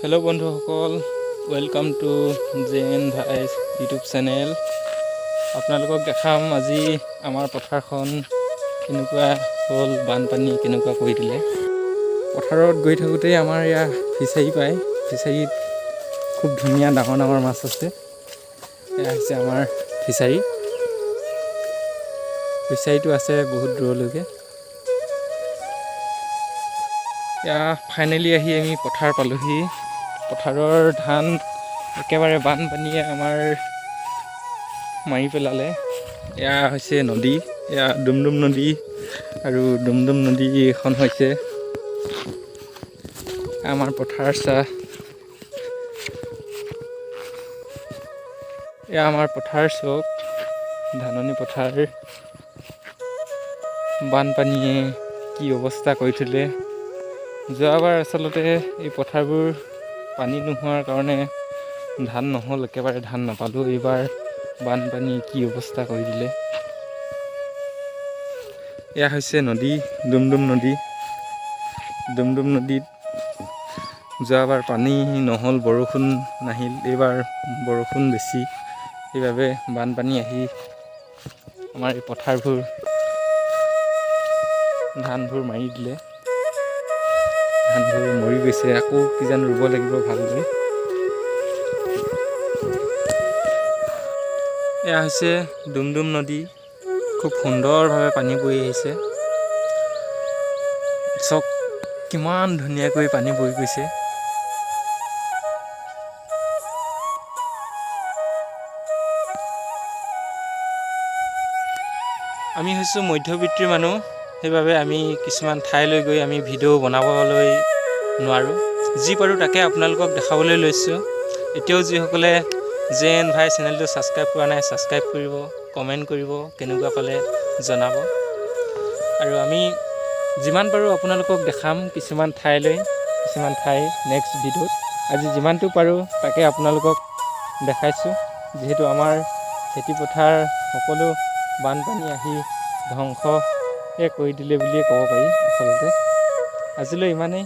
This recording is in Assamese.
হেল্ল' বন্ধুসকল, welcome to J N vice YouTube channel. আপোনালোকক দেখাম আজি আমাৰ পথাৰখন কেনেকুৱা হ'ল, বানপানী কেনেকুৱা কৰি দিলে। পথাৰত গৈ থাকোঁতেই আমাৰ ইয়াৰ ফিচাৰী পায়। ফিচাৰীত খুব ধুনীয়া ডাঙৰ ডাঙৰ মাছ আছে। এয়া হৈছে আমাৰ ফিচাৰী। ফিচাৰীটো আছে বহুত দূৰলৈকে। এয়া ফাইনেলি আহি আমি পথাৰ পালোহি। পথাৰৰ ধান একেবাৰে বানপানীয়ে আমাৰ মাৰি পেলালে। এয়া হৈছে নদী, এয়া ডুমডুম নদী আৰু ডুমডুম নদী এখন হৈছে আমাৰ পথাৰ। চাহ, এয়া আমাৰ পথাৰ চাওক, ধাননি পথাৰ। বানপানীয়ে কি অৱস্থা কৰি থ'লে! যোৱাবাৰ আচলতে এই পথাৰবোৰ পানী নোহোৱাৰ কাৰণে ধান নহ'ল, একেবাৰে ধান নাপালোঁ। এইবাৰ বানপানীয়ে কি অৱস্থা কৰি দিলে! এয়া হৈছে নদী, ডুমডুম নদী। ডুমডুম নদীত যোৱাবাৰ পানী নহ'ল, বৰষুণ নাহিল। এইবাৰ বৰষুণ বেছি, সেইবাবে বানপানী আহি আমাৰ এই পথাৰবোৰ, ধানবোৰ মাৰি দিলে। ধানবোৰ মৰি গৈছে। আকৌ কিজানি ৰুব লাগিব ভালকৈ। এয়া হৈছে ডুমডুম নদী। খুব সুন্দৰভাৱে পানী বৈ আহিছে। চাওক, কিমান ধুনীয়াকৈ পানী বৈ গৈছে। আমি হৈছোঁ মধ্যবিত্তীৰ মানুহ, সেইবাবে আমি কিছুমান ঠাইলৈ গৈ আমি ভিডিঅ' বনাবলৈ নোৱাৰোঁ। যি পাৰোঁ তাকে আপোনালোকক দেখাবলৈ লৈছোঁ। এতিয়াও যিসকলে জে এন ভাই চেনেলটো ছাবস্ক্ৰাইব কৰা নাই, ছাবস্ক্ৰাইব কৰিব, কমেণ্ট কৰিব, কেনেকুৱা পালে জনাব। আৰু আমি যিমান পাৰোঁ আপোনালোকক দেখাম কিছুমান ঠাইলৈ, কিছুমান ঠাই নেক্সট ভিডিঅ'ত। আজি যিমানটো পাৰোঁ তাকে আপোনালোকক দেখাইছোঁ। যিহেতু আমাৰ খেতি পথাৰ সকলো বানপানী আহি ধ্বংস কৰি দিলে বুলিয়ে ক'ব পাৰি আচলতে। আজিলৈ ইমানেই।